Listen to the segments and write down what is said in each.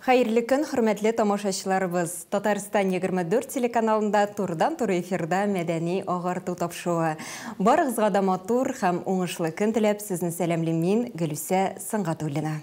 Хәерле көн, хөрмәтле тамашачыларыбыз! Татарстан 24 телеканалында турыдан-туры эфирда мәдәни агарту тапшыруы. Барыгызга да матур һәм уңышлы көн теләп, сезне сәламлим мин, Гөлүсә Сөнгатуллина.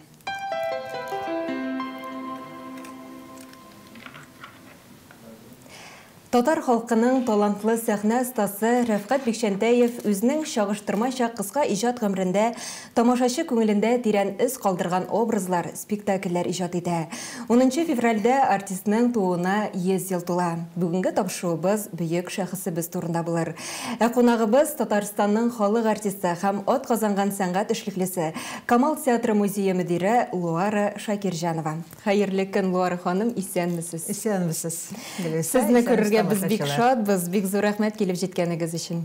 Татар халкының талантлы сәхнә остасы Рәфкать Бикчәнтәев үзенең чагыштырмача кыска иҗат гомерендә тамашачы күңелендә тирән эз калдырган образлар, спектакльләр иҗат итә. Унынчы февральдә артистның тууына 100 ел тула. Бүгенге тапшыруыбыз бөек шәхесебез турында булыр. Ә кунагыбыз, Татарстанның халык артисты һәм атказанган сәнгать эшлеклесе, Камал театры музее мөдире Луара Шакирҗанова. Хәерле көн, Луара ханым, исәнмесез. Исәнмесез, Гөлүсә. Сезне күрергә без бик шатбыз, бик зур рәхмәт килеп җиткәнегез өчен.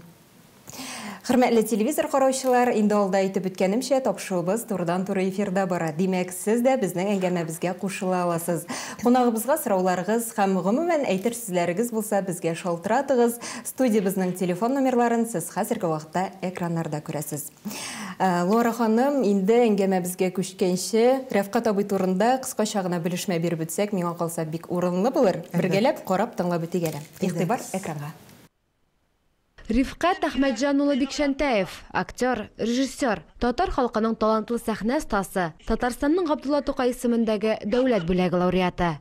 Хөрмәтле телевизор караучылар, инде алда әйтеп үткәнемчә, тапшыруыбыз турыдан-туры эфирда бара. Димәк, сез дә безнең әңгәмәбезгә кушыла аласыз. Кунагыбызга сорауларыгыз һәм, гомумән, әйтер сүзләрегез булса, безгә шалтыратыгыз. Студиябезнең телефон номерларын сез хәзерге вакытта экраннарда күрәсез. Лора ханым, инде әңгәмәбезгә күчкәнче, Рәфкать абый турында кыскача гына белешмә биреп үтсәк, миңа калса, бик урынлы булыр. Бергәләп карап, тыңлап үтик әле. Игътибар экранга. Рифкать Әхмәтҗан улы Бикчәнтәев, актер, режиссер, татар халкының талантлы сәхнә остасы, Татарстанның Габдулла Тукай исемендәге Дәүләт бүләге лауреаты.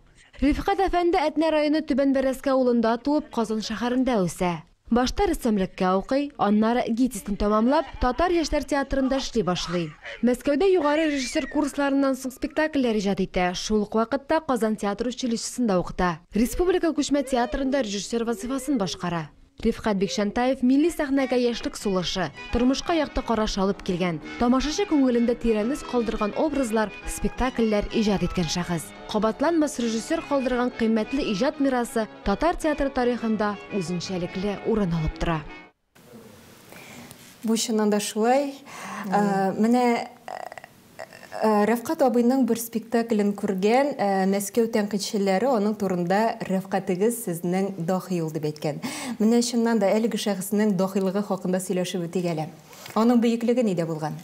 Рифкать әфәнде Әтнә районы Түбән Бәрәскә авылында туып, Казан шәһәрендә үсә. Башта рәссамлеккә укый, аннары ГИТИСны тәмамлап, Татар яшьләр театрында эшли башлый. Мәскәүдә югары режиссер курсларыннан соң спектакльләр иҗат итә, шул ук вакытта Казан театр училищесында укыта. Республика күчмә театрында режиссер вазыйфасын башкара. Рифкать Бикчәнтаев милли сәхнәгә яшьлек сулышы, тормышка якты караш алып килгән, тамашачы күңелендә тирән эз калдырган образлар, спектакльләр иҗат иткән шәхес. Кабатланмас режиссер калдырган кыйммәтле иҗат мирасы татар театры тарихында үзенчәлекле урын алып тора. Бу чыннан да шулай. Менә Рәфкать абыйның бер спектаклен күргән Мәскәү тәнкыйтьчеләре аның турында Рәфкатегез сезнең даһи ул дип әйткән. Менә чыннан да әлеге шәхеснең даһилыгы хакында сөйләшеп үтик әле. Аның бөеклеге нидә булган?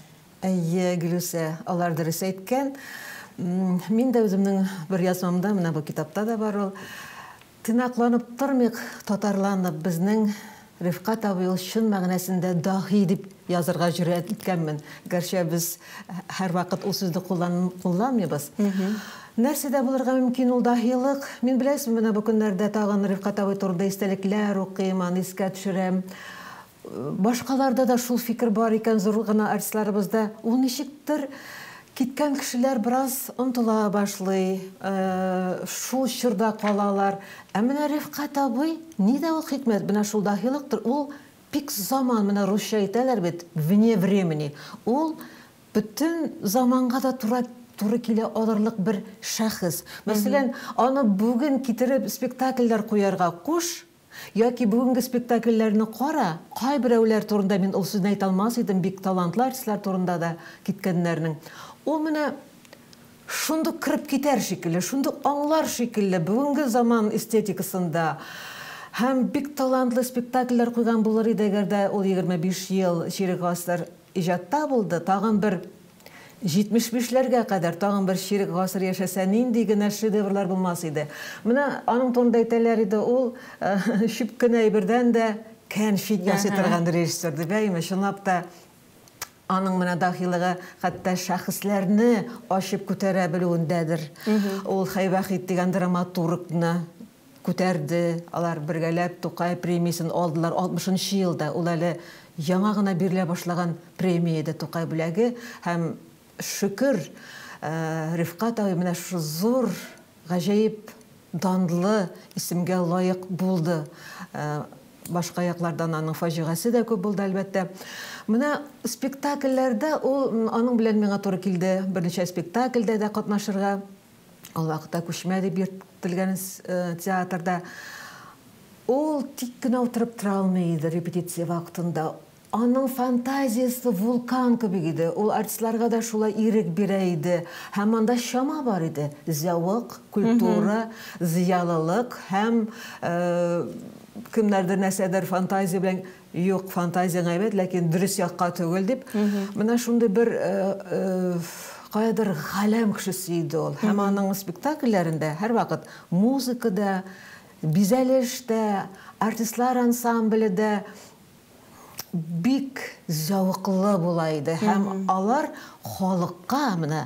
Әйе, Гөлүсә, алар дөрес әйткән. Мин дә үземнең бер язмамда, менә бу китапта да бар ул. Тыйнакланып тормыйк, татарланып, безнең Рифкать абый ул чын мәгънәсендә даһи дип язырга җөрьәт иткәнмен. Гәрчә без һәрвакыт ул сүзне кулланмыйбыз. Нәрсәдә булырга мөмкин ул даһилык? Мин, беләсезме, менә бу көннәрдә тагын Рифкать абый турында истәлекләр укыйм, аны искә төшерәм. Башкаларда да шул фикер бар икән, зур гына артистларыбызда. Ул ничектер киткән кешеләр бераз онтыла башлый, шул чорда калалар. Ә менә Рифкать абый, нидә ул хикмәт, менә шул даһилыктыр, ул бик заман, менә русча әйтәләр бит, вне времени. Ул бөтен заманга да тура туры килә алырлык бер шәхес. Мәсәлән, аны бүген китереп спектакльләр куярга куш, Яки бүгенге спектакльләрне кара, кайберәүләр турында мин ул сүзне әйтә алмас идем, бик талантлы артистлар турында да киткәннәрнең. Ул менә шундук кереп китәр шикелле, шундук аңлар шикелле бүгенге заман эстетикасында. Һәм бик талантлы спектакльләр куйган булыр иде, әгәр дә ул 25 ел, чирек гасыр иҗатта булды, тагын бер 75 ләргә кадәр тагын бер чирек гасыр яшәсә, нинди генә шедеврлар булмас иде. Менә аның турында әйтәләр иде, ул чүп кенә әйбердән дә кәнфит ясый торган режиссер дип, әйеме? Чынлап та, аның менә даһилыгы хәтта шәхесләрне ачып күтәрә белүендәдер. Ул Хәйвахит дигән драматургны күтәрде, алар бергәләп Тукай премиясен алдылар 60 нчы елда, ул әле яңа гына бирелә башлаган премия иде Тукай бүләге, һәм шөкер, Рифкать абый менә шушы зур, гаҗәеп данлы исемгә лаек булды. Башка яклардан аның фаҗигасе дә күп булды, әлбәттә. Менә спектакльләрдә ул, аның белән миңа туры килде берничә спектакльдә дә катнашырга. Ул вакытта күчмә дип йөртелгән театрда. Ул тик кенә утырып тора алмый иде репетиция вакытында. Аның фантазиясе вулкан кебек иде. Ул артистларга да шулай ирек бирә иде. Һәм анда чама бар иде. Зәвык, культура, зыялылык һәм кемнәрдер нәрсәдер фантазия белән юк, фантазияң әйбәт, ләкин дөрес якка түгел дип. Менә шундый бер Каядыр галәм кешесе иде ул. Һәм аның спектакльләрендә һәрвакыт музыка да, бизәлеш тә, артистлар ансамбле дә бик зәвыклы була иде. Һәм алар халыкка менә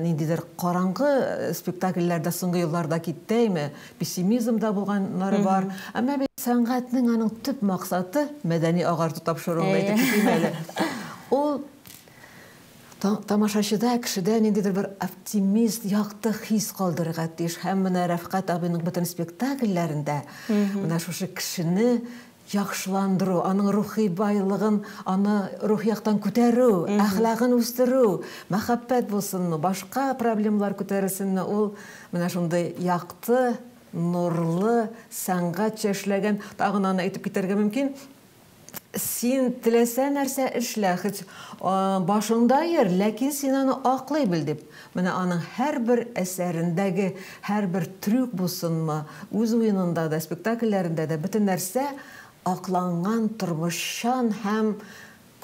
ниндидер караңгы спектакльләрдә соңгы елларда киттәйме, пессимизм да булганнары бар. Әмма бит сәнгатьнең аның төп максаты, мәдәни агарту тапшыруын әйтеп китим әле. Ул тамашачыда, кешедә ниндидер бер оптимист, якты хис калдырырга тиеш. Һәм менә Рәфкать абыйның бөтен спектакльләрендә менә шушы кешене яхшыландыру, аның рухи байлыгын, аны рухи яктан күтәрү, әхлагын үстерү, мәхәббәт булсынмы, башка проблемалар күтәрелсенме, ул менә шундый якты, нурлы, сәнгатьчә эшләгән. Тагын аны әйтеп китәргә мөмкин. Син теләсә нәрсә эшлә, хоть башыңда йөр, ләкин син аны аклый бел дип. Менә аның һәрбер әсәрендәге һәрбер трюк булсынмы, үз уенында да, спектакльләрендә дә бөтен нәрсә акланган, тормышчан һәм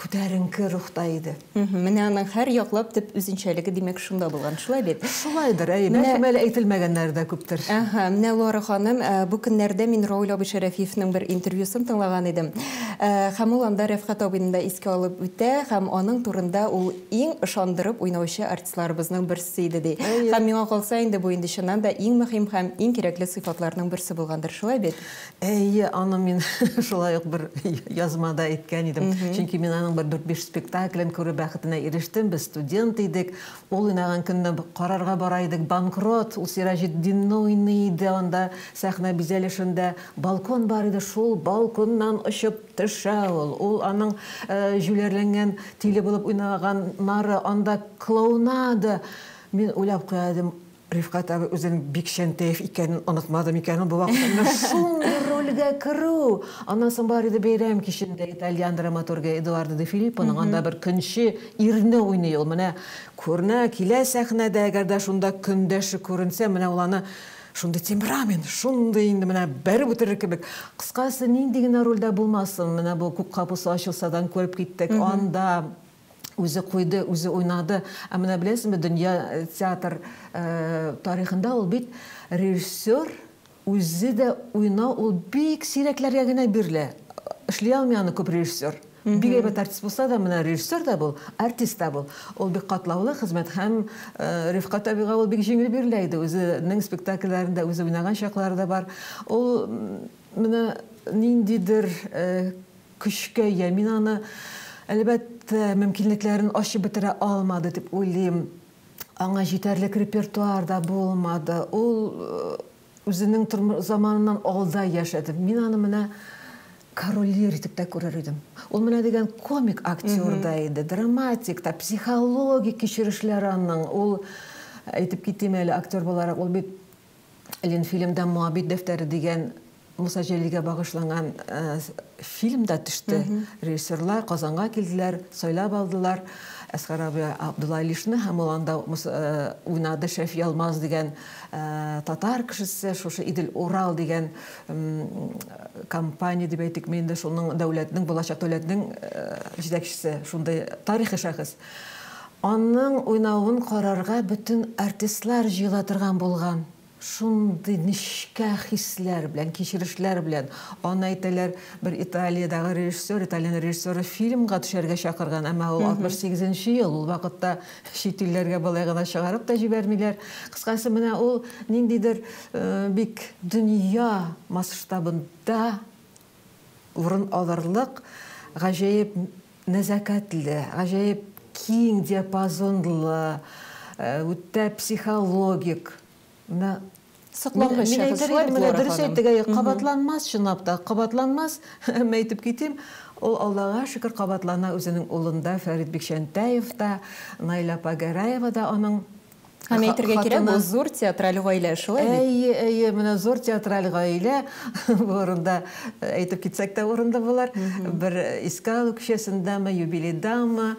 күтәренке рухта иде. Менә аның һәр яклап төп үзенчәлеге, димәк, шунда булган, шулай бит? Шулайдыр, әйе, бәлкем әле әйтелмәгәннәре дә күптер. Әһә, менә Лора ханым, бу көннәрдә мин Рауль абый Шәрәфиевның бер интервьюсын тыңлаган идем. Һәм ул анда Рәфкать абыйны да искә алып үтә, һәм аның турында ул иң ышандырып уйнаучы артистларыбызның берсе иде, ди. Һәм миңа калса, инде бу инде чыннан да иң мөһим һәм иң кирәкле сыйфатларның берсе булгандыр, шулай бит? Әйе, аны мин шулай ук бер язмада әйткән идем. Чөнки мин аның бер 4-5 спектаклен күрү бәхетенә ирештем. Без студент идек. Ул уйнаган көнне карарга бара идек. Банкрот, ул Сираҗетдинне уйный иде анда сәхнә бизәлешендә. Балкон бар иде, шул балконнан очып төшә ул. Ул аның җүләрләнгән тиле булып уйнаганнары, анда клоунада. Мин уйлап куя идем, Рифкать абый үзенең Бикчәнтәев икәнен онытмады микән ул бу вакытта? Менә шундый рольгә керү! Аннан соң бар иде бәйрәм кичендә итальян драматургы Эдуардо де Филиппоның анда бер көнче ирне уйный ул. Менә күренә, килә сәхнәдә, әгәр дә шунда көндәше күренсә, менә ул аны шундый темперамент, шундый инде менә бәреп үтерер кебек. Кыскасы, нинди генә рольдә булмасын, менә бу Күк капусы ачылсадан күреп киттек, анда үзе куйды, үзе уйнады. Ә менә беләсезме, дөнья театр тарихында ул бит режиссер үзе дә уйнау ул бик сирәкләргә генә бирелә. Эшли алмый аны күп режиссер. Бик әйбәт артист булса да, менә режиссер да бул, артист та бул. Ул бик катлаулы хезмәт һәм Рифкать абыйга ул бик җиңел бирелә иде. Үзенең спектакльләрендә үзе уйнаган чаклары да бар. Ул менә ниндидер көчкә ия. Мин аны, әлбәттә, мөмкинлекләрен ачып бетерә алмады дип уйлыйм. Аңа җитәрлек репертуар да булмады. Ул үзенең заманыннан алда яшәде. Мин аны менә король Лир итеп тә күрер идем. Ул менә дигән комик актер да иде, драматик та, психологик кичерешләр аның. Ул, әйтеп китим әле, актер буларак, ул бит Ленфильмда Моабит дәфтәре дигән Муса Җәлилгә багышланган фильм да төште. Режиссерлар Казанга килделәр, сайлап алдылар Әсгар абый Абдулла Алишны, һәм ул анда уйнады Шәфи Алмаз дигән татар кешесе, шушы Идел-Урал дигән компания дип әйтикме инде, шуның дәүләтнең, булачак дәүләтнең җитәкчесе, шундый тарихи шәхес. Аның уйнавын карарга бөтен артистлар җыела торган булган. Шундый нечкә хисләр белән, кичерешләр белән. Аны әйтәләр, бер Италиядәге режиссер, итальян режиссеры фильмга төшәргә чакырган, әмма ул 68 ел, ул вакытта чит илләргә болай гына чыгарып та җибәрмиләр. Кыскасы, менә ул ниндидер бик дөнья масштабында урын алырлык гаҗәеп нәзакәтле, гаҗәеп киң диапазонлы, үтә психологик. Менә Соклангыч мин шәхес, әйтер шулай идем, бит, менә Лора дөрес ханым? әйттек, әйе, кабатланмас, чынлап та, кабатланмас. Әмма әйтеп китим, ул Аллага шөкер кабатлана үзенең улында, Фәрит Бикчәнтәевта, Наилә апа Гәрәева да аның Һәм әйтергә кирәк, бу зур театраль гаилә, шулай бит? Әйе, әйе, менә зур театраль гаилә. Бу урында әйтеп китсәк тә урынлы булыр. Бер искә алу кичәсендәме, юбилейдамы,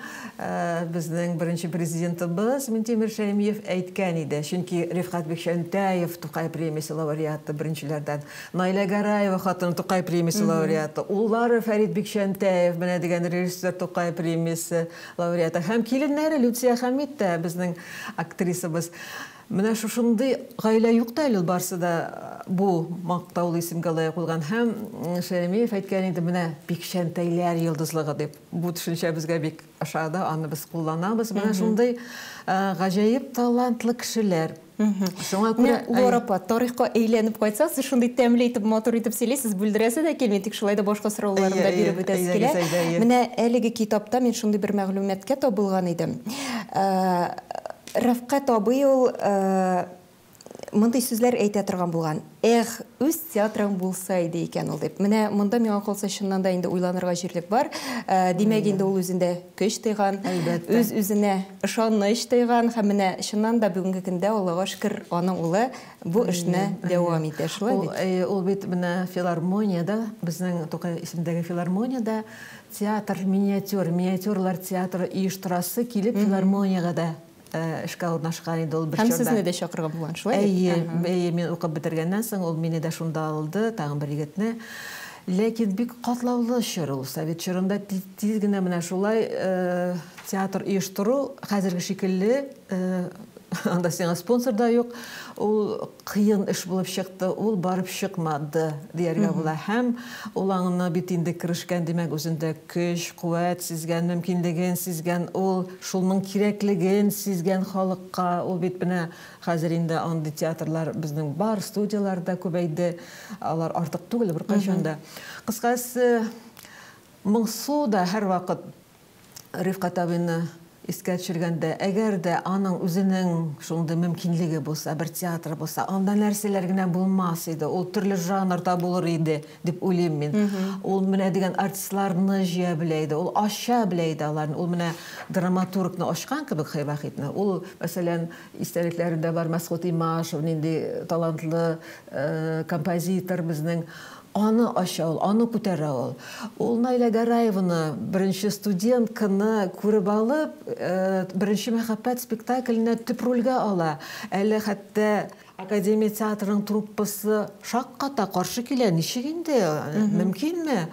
безнең беренче президентыбыз Минтимер Шәймиев әйткән иде. Чөнки Рифкать Бикчәнтәев Тукай премиясе лауреаты беренчеләрдән. Наилә Гәрәева хатыны Тукай премиясе лауреаты. Уллары Фәрит Бикчәнтәев, менә дигән режиссер, Тукай премиясе лауреаты. Һәм киленнәре Люция Хәмит тә безнең актрисабыз. Менә шушындый гаилә юк та әле ул, барсы да бу мактаулы исемгә лаек булган. Һәм Шәймиев әйткән инде, менә Бикчәнтәйләр йолдызлыгы дип. Бу төшенчә безгә бик ошады, аны без кулланабыз. Менә шундый гаҗәеп талантлы кешеләр. Шуңа күрә Лора апа, тарихка әйләнеп кайтсак, сез шундый тәмле итеп, матур итеп сөйлисез, бүлдерәсе дә килми, тик шулай да башка сорауларны да биреп үтәсе килә. Менә әлеге китапта мин шундый бер мәгълүматка табылган идем. Рәфкать абый ул мондый сүзләр әйтә торган булган. Эх, үз театрың булса иде икән ул дип. Менә монда миңа калса чыннан да инде уйланырга җирлек бар. Димәк инде ул үзендә көч тойган, үз-үзенә ышаныч тойган һәм менә чыннан да бүгенге көндә Аллага шөкер, аның улы бу эшне дәвам итә, шулай бит? Ул бит менә филармониядә, безнең Тукай исемендәге филармониядә театр миниатюр, миниатюрлар театры оештырасы килеп филармониягә дә эшкә урнашкан инде ул бер чорда. Һәм сезне дә чакырган булган, шулай бит? Әйе, әйе, мин укып бетергәннән соң ул мине дә шунда алды, тагын бер егетне. Ләкин бик катлаулы чор ул, совет чорында тиз генә менә шулай театр оештыру хәзерге шикелле, анда сиңа спонсор да юк, ул кыен эш булып чыкты, ул барып чыкмады дияргә була. Һәм ул аңына бит инде керешкән, димәк, үзендә көч, куәт сизгән, мөмкинлеген сизгән, ул шулның кирәклеген сизгән халыкка. Ул бит менә хәзер инде андый театрлар безнең бар, студияләр дә күбәйде, алар артык түгел беркайчан да. Кыскасы, моңсу да һәрвакыт Рифкать абыйны искә төшергәндә, әгәр дә аның үзенең шундый мөмкинлеге булса, бер театры булса, анда нәрсәләр генә булмас иде, ул төрле жанрда булыр иде дип уйлыйм мин. Ул менә дигән артистларны җыя белә иде, ул ача белә иде аларны. Ул менә драматургны ачкан кебек Хәйвахитны. Ул, мәсәлән, истәлекләрендә бар Мәсгут Имашев, нинди талантлы композитор безнең. Аны ача ул, аны күтәрә ул. Ул Наилә Гәрәеваны, беренче студентканы күреп алып, беренче мәхәббәт спектакленә төп рольгә ала. Әле хәтта Академия театрының труппасы шакката, каршы килә, ничек инде, мөмкинме?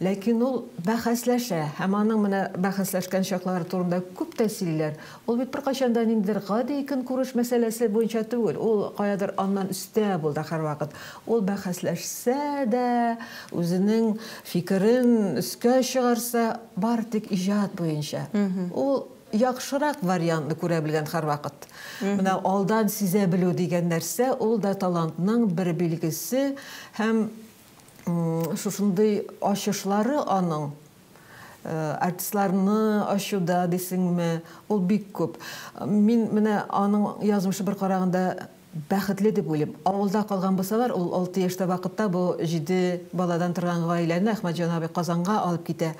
Ләкин ул бәхәсләшә, һәм аның менә бәхәсләшкән чаклары турында күп тә сөйлиләр. Ул бит беркайчан да ниндидер гади көнкүреш мәсьәләсе буенча түгел, ул каядыр аннан өстә булды һәрвакыт. Ул бәхәсләшсә дә, үзенең фикерен өскә чыгарса, бары тик иҗат буенча. Ул яхшырак вариантны күрә белгән һәрвакыт. Менә алдан сизә белү дигән нәрсә, ул да талантның бер билгесе һәм шушындый ачышлары аның, артистларны ачуда дисеңме, ул бик күп. Мин менә аның язмышы бер караганда бәхетле дип уйлыйм. Авылда калган булсалар, ул 6 яшьтә вакытта бу 7 баладан торган гаиләне Әхмәтҗан абый Казанга алып китә.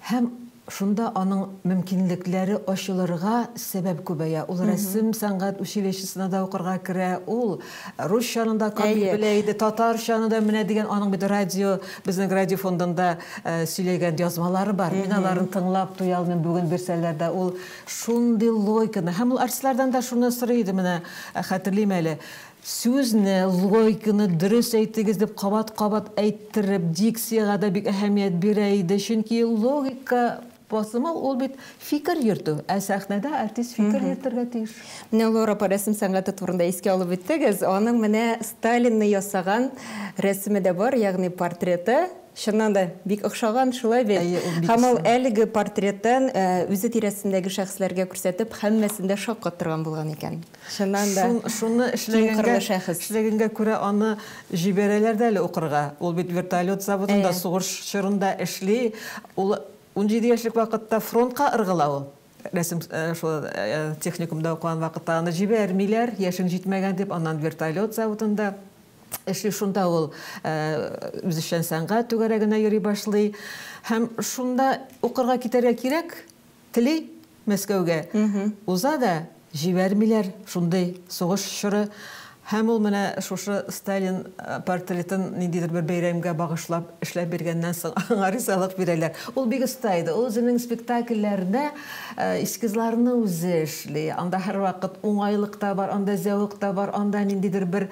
Һәм шунда аның мөмкинлекләре ачылырга сәбәп күбәя. Ул рәсем сәнгать училищесына да укырга керә, ул русчаны да камил белә иде, татарчаны да менә дигән, аның бит радио, безнең радио фондында сөйләгән язмалары бар. Мин аларын тыңлап туя алмыйм бүген бирсәләр дә. Ул шундый логиканы, һәм ул артистлардан да шуны сорый иде, менә хәтерлим әле. Сүзне, логиканы дөрес әйтегез дип кабат-кабат әйттереп, дикциягә дә бик әһәмият бирә иде. Чөнки логика басымы ул бит фикер йөртү, ә сәхнәдә артист фикер йөртергә тиеш. Менә Лора апа рәсем сәнгате турында искә алып үттегез. Аның менә Сталинны ясаган рәсеме дә бар, ягъни портреты. Чыннан да бик охшаган, шулай бит. Әйе, ул бик Һәм ул охшаган. әлеге портретын үзе тирәсендәге шәхесләргә күрсәтеп, һәммәсен дә шаккаттырган булган икән. Чыннан да Шуны киң кырлы шәхес. эшләгәнгә күрә аны җибәрәләр дә әле укырга. Ул бит вертолет заводында сугыш чорында эшли. Ул 17 яшьлек вакытта фронтка ыргыла ул. Рәсем шул техникумда укыган вакытта аны җибәрмиләр, яшең җитмәгән дип, аннан вертолет заводында эшли. Шунда ул үзешчән сәнгать түгәрәгенә йөри башлый. Һәм шунда укырга китәргә кирәк, тели Мәскәүгә. Уза да Җибәрмиләр, шундый сугыш чоры. Һәм ул менә шушы Сталин портретын ниндидер бер бәйрәмгә багышлап эшләп биргәннән соң аңа ризалык бирәләр. Ул бик оста иде. Ул үзенең спектакльләренә эскизларны үзе эшли. Анда һәрвакыт уңайлык та бар, анда зәвык та бар, анда ниндидер бер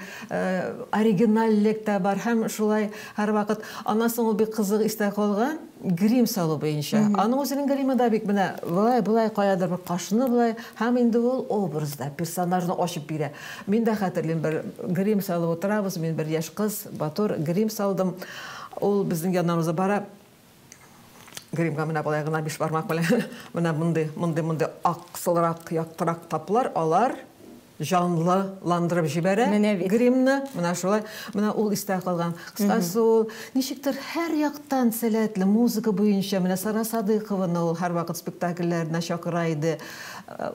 оригинальлек тә бар. Һәм шулай һәрвакыт. Аннан соң ул бик кызык истә калган. Грим салу буенча. Аның үзенең гримы да бик менә болай, болай, каядыр бер кашны болай, һәм инде ул образда, персонажны ачып бирә. Мин дә хәтерлим, бер грим салып утырабыз, мин бер яшь кыз, матур грим салдым. Ул безнең яннан узып бара. Гримга менә болай гына биш бармак белән менә мондый, мондый, мондый аксылрак, яктырак таплар, алар җанлыландырып җибәрә гримны. Менә шулай. Менә ул истә калган. Кыскасы, ул ничектер һәр яктан сәләтле, музыка буенча. Менә Сара Садыйкованы ул һәрвакыт спектакльләренә чакыра иде.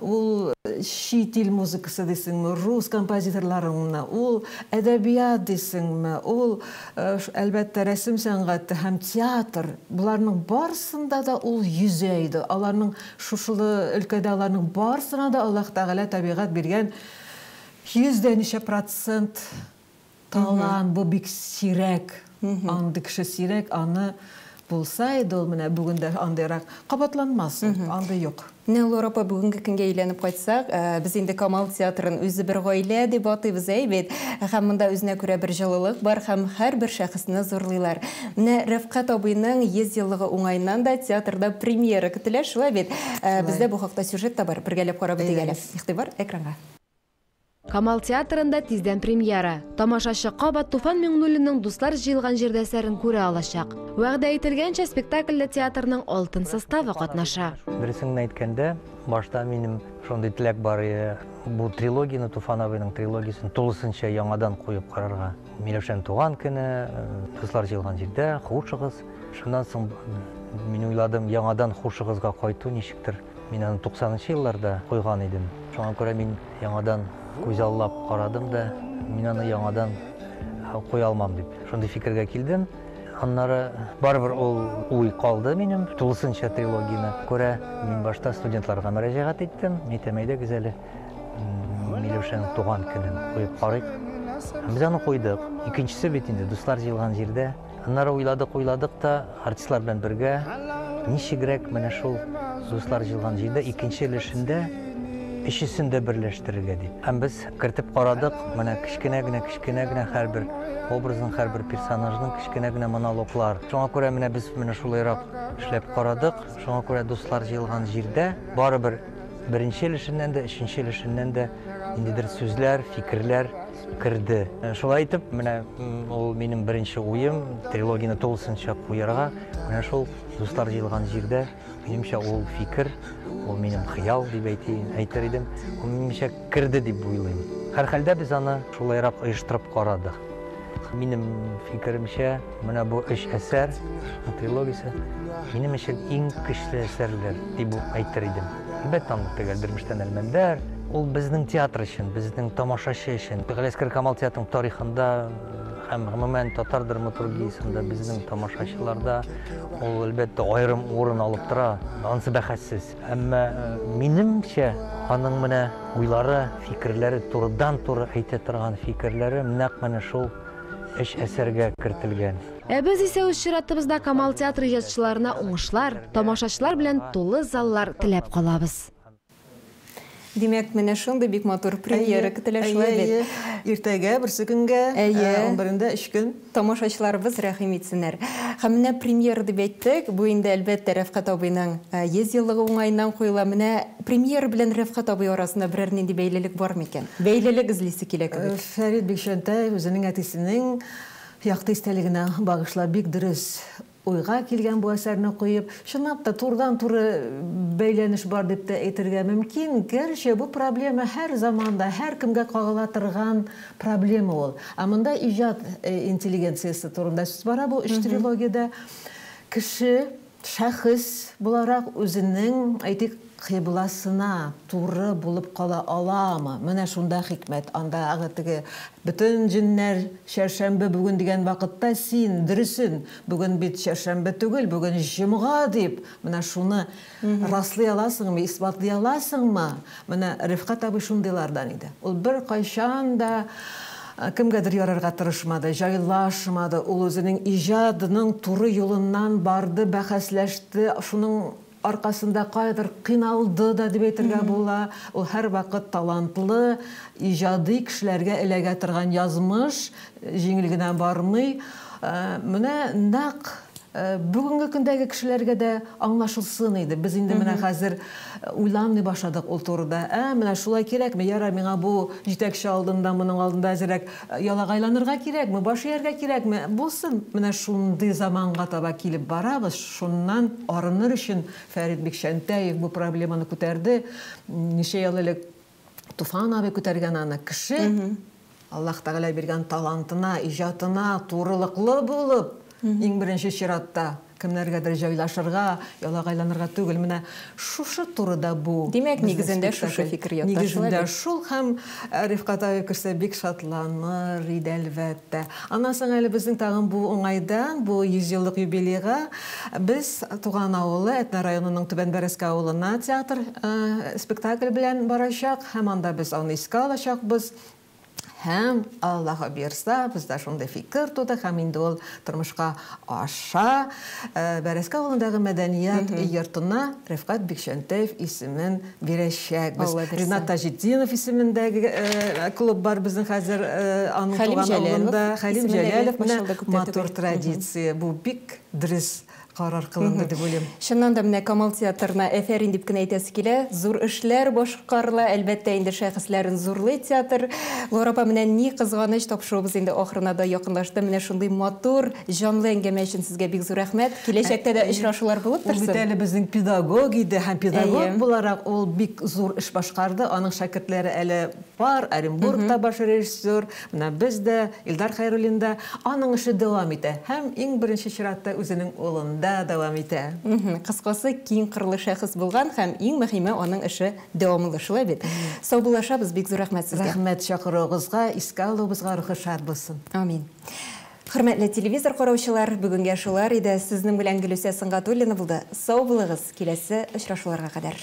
Ул чит ил музыкасы дисеңме, рус композиторларыңмы, ул әдәбият дисеңме, ул, әлбәттә, рәсем сәнгате һәм театр. Боларның барысында да ул йөзә иде. Аларның Шушылы өлкәдә аларның барысына да Аллаһ Тәгалә табигать биргән 100 дә ничә процент талант, бу бик сирәк, андый кеше сирәк, аны булса иде ул менә бүген дә андыйрак, кабатланмас ул, андый юк. Менә, Лора апа, бүгенге көнгә әйләнеп кайтсак, без инде Камал театрын үзе бер гаилә дип атыйбыз, әй бит. Һәм монда үзенә күрә бер җылылык бар һәм һәрбер шәхесне зурлыйлар. Менә Рәфкать абыйның 100 еллыгы уңаеннан да театрда премьера көтелә, шулай бит? Бездә бу хакта сюжет та бар, бергәләп карап үтик әле. Игътибар экранга. Камал театрында тиздән премьера. Тамашачы кабат Туфан Миңнуллинның Дуслар җыелган җирдә әсәрен күрә алачак. Вәгъдә ителгәнчә, спектакльдә театрның алтын составы катнаша. Дөресен генә әйткәндә, башта минем шундый теләк бар иде, бу трилогияне, Туфан абыйның трилогиясен тулысынча яңадан куеп карарга. Миләүшәнең туган көне, Дуслар җыелган җирдә, Хушыгыз. Шуннан соң мин уйладым, яңадан Хушыгызга кайту ничектер. Мин аны туксанынчы елларда куйган идем. Шуңа күрә мин яңадан күзаллап карадым да, мин аны яңадан куя алмам дип, шундый фикергә килдем. Аннары барыбер ул уй калды минем, тулысынча трилогияне күрә. Мин башта студентларга мөрәҗәгать иттем. Мин әйтәм, әйдәгез әле, Миләүшәнең туган көнен куеп карыйк. Һәм без аны куйдык. Икенчесе бит инде, дуслар җыелган җирдә. Аннары уйладык, уйладык та, артистлар белән бергә ничегрәк менә шул дуслар җыелган җирдә икенче өлешендә өчесен дә берләштерергә дип. Һәм без кертеп карадык, менә кечкенә генә, кечкенә генә һәрбер образның, һәрбер персонажның кечкенә генә монологлар. Шуңа күрә менә без менә шулайрак эшләп карадык. Шуңа күрә дуслар җыелган җирдә барыбер беренче өлешеннән дә, өченче өлешеннән дә ниндидер сүзләр, фикерләр керде. Шулай итеп, менә ул минем беренче уем, трилогияне тулысынча куярга. Менә шул дуслар җыелган җирдә, минемчә, ул фикер, ул минем хыял дип әйтер идем, ул минемчә керде дип уйлыйм. Һәрхәлдә без аны шулайрак оештырып карадык. Минем фикеремчә, менә бу өч әсәр, трилогиясе, минем өчен иң көчле әсәрләр дип әйтер идем. Әлбәттә, анда төгәл Дөрмештән Әлмәндәр, ул безнең театр өчен, безнең тамашачы өчен. Галиәсгар Камал театрының тарихында һәм гомумән татар драматургиясендә безнең тамашачыларда ул, әлбәттә, аерым урын алып тора, анысы бәхәссез. Әмма, минемчә, аның менә уйлары, фикерләре, турыдан-туры әйтә торган фикерләре нәкъ менә шул өч әсәргә кертелгән. Ә без исә үз чиратыбызда Камал театры иҗатчыларына уңышлар, тамашачылар белән тулы заллар теләп калабыз. Димәк, менә шундый бик матур премьера көтелә, шулай бит? Әйе, иртәгә, берсекөнгә, унберендә, өч көн. Тамашачыларыбыз рәхим итсеннәр. Һәм менә премьера дип әйттек, бу инде, әлбәттә, Рәфкать абыйның 100 еллыгы уңаеннан куела. Менә премьера белән Рәфкать абый арасында берәр нинди бәйлелек бар микән? Бәйлелек эзлисе килә кебек. Фәрит Бикчәнтәев үзенең әтисенең якты истәлегенә багышлап бик дөрес уйга килгән бу әсәрне куеп. Чынлап та, турыдан-туры бәйләнеш бар дип тә әйтергә мөмкин. Гәрчә бу проблема һәр заманда, һәркемгә кагыла торган проблема ул. Ә монда иҗат интеллигенциясе турында сүз бара бу өч трилогиядә. Кеше, шәхес буларак үзенең, әйтик, кыйбласына туры булып кала аламы? Менә шунда хикмәт. Андагы теге бөтен җеннәр чәршәмбе бүген дигән вакытта син дөресен, бүген бит чәршәмбе түгел, бүген җомга дип, менә шуны раслый аласыңмы, исбатлый аласыңмы? Менә Рифкать абый шундыйлардан иде. Ул беркайчан да кемгәдер ярарга тырышмады, җайлашмады. Ул үзенең иҗадының туры юлыннан барды, бәхәсләште, шуның аркасында кайдыр кыйналды да дип әйтергә була. Ул һәрвакыт талантлы, иҗади кешеләргә эләгә торган язмыш җиңел генә бармый. Менә нәкъ бүгенге көндәге кешеләргә дә аңлашылсын иде. Без инде менә хәзер уйланмый башладык ул турыда. Менә шулай кирәкме? Ярар, миңа бу җитәкче алдында, моның алдында әзрәк ялагайланырга кирәкме, баш ияргә кирәкме? Булсын. Менә шундый заманга таба килеп барабыз. Шуннан арыныр өчен Фәрит Бикчәнтәев бу проблеманы күтәрде. Ничә ел элек Туфан абый күтәргән аны. Кеше Аллаһ Тәгалә биргән талантына, иҗатына турылыклы булып, иң беренче чиратта кемнәргәдер җайлашырга, ялагайланырга түгел. Менә шушы турыда бу. Димәк, нигезендә шушы фикер ята. Нигезендә шул, һәм Рифкать абый күрсә бик шатланыр иде, әлбәттә. Аннан соң әле безнең тагын бу уңайдан, бу 100 еллык юбилейга без туган авылы Әтнә районының Түбән Бәрәскә авылына театр спектакль белән барачак, һәм анда без аны искә алачакбыз. Һәм Аллаһ бирса, бездә шундый фикер туды, һәм инде ул тормышка аша. Бәрәскә авылындагы мәдәният йортына Рифкать Бикчәнтәев исемен бирәчәкбез. Ринат Таҗетдинов исемендәге клуб бар безнең хәзер, аның туган авылында. Хәлим Җәләлов, менә матур традиция. Бу бик дөрес карар кылынды дип уйлыйм. Чыннан да менә Камал театрына әфәрин дип кенә әйтәсе килә. Зур эшләр башкарыла, әлбәттә инде шәхесләрен зурлый театр. Лора апа, менә ни кызганыч, тапшыруыбыз инде ахырына да якынлашты. Менә шундый матур, җанлы әңгәмә өчен сезгә бик зур рәхмәт. Киләчәктә дә очрашулар булып торсын. Ул бит әле безнең педагог иде, һәм педагог буларак ул бик зур эш башкарды. Аның шәкертләре әле бар, Оренбургта баш режиссер, менә без дә, Илдар Хәйруллин да. Аның эше дәвам итә һәм иң беренче чиратта үзенең улында дәвам итә. Кыскасы, киң кырлы шәхес булган һәм иң мөһиме аның эше дәвамлы, шулай бит. Саубуллашабыз, бик зур рәхмәт сезгә. Рәхмәт чакыруыгызга, искә алуыбызга, рухы шат булсын. Амин. Хөрмәтле телевизор караучылар, бүгенгә шулар иде. Сезнең белән Гөлүсә Сөнгатуллина булды. Сау булыгыз, киләсе очрашуларга кадәр.